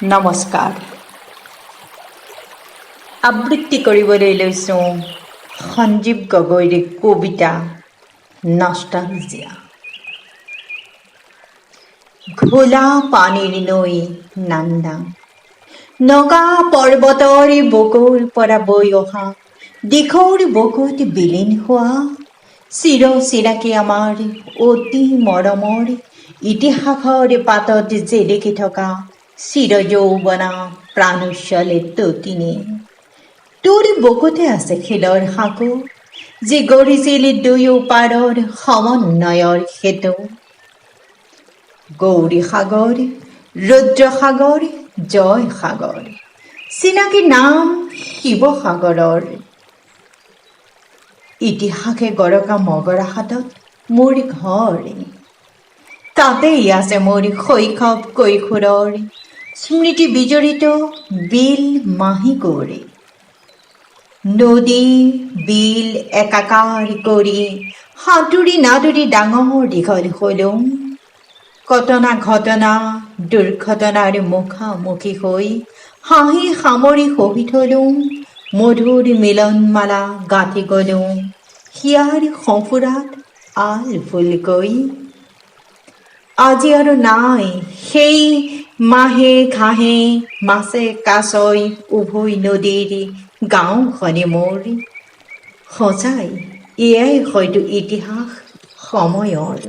নমস্কাৰ। আবৃত্তি কৰিবলৈ লৈছোঁ সঞ্জীৱ গগৈৰ কবিতা নষ্টালজিয়া। ঘোলা পানীৰ নৈ নান্দা, নগা পৰ্বতৰ বুকুৰ পৰা বৈ অহা, দিখৌৰ বুকুত বিলীন হোৱা চিৰ চিনাকি আমাৰ অতি মৰমৰ, ইতিহাসৰ পাতত জিলিকি থকা চিৰ যৌৱনা প্ৰাণোচ্ছল তটিনী, তোৰ বুকুতে আছে শিলৰ সাঁকো, যি গঢ়িছিল দুয়ো পাৰৰ সমন্বয়ৰ সেতু। গৌৰীসাগৰ, ৰুদ্ৰসাগৰ, জয়সাগৰ, চিনাকি নাম শিৱসাগৰৰ। ইতিহাসে গৰকা মগৰাহাটত মোৰ ঘৰ, তাতেই আছে মোৰ শৈশৱ কৈশোৰৰ স্মৃতি বিজড়িত বিল মাহিকুৰ। নদী বিল একাকাৰ কৰি সাঁতুৰি নাদুৰি ডাঙৰ দীঘল হলো। কটনা ঘটনা দুৰ্ঘটনাৰ মুখামুখি হৈ হাঁহি সামৰি সহি থলো, মধুৰ মিলনমালা গাঁঠি গলো হিয়াৰ সঁফুৰাত আলফুলকৈ। আজি আৰু নাই সেই মাহে ঘাঁহে মাছে কাছই উভৈ নদীৰ গাঁওখনি মোৰ। সঁচাই এয়াই হয়তো ইতিহাস সময়ৰ।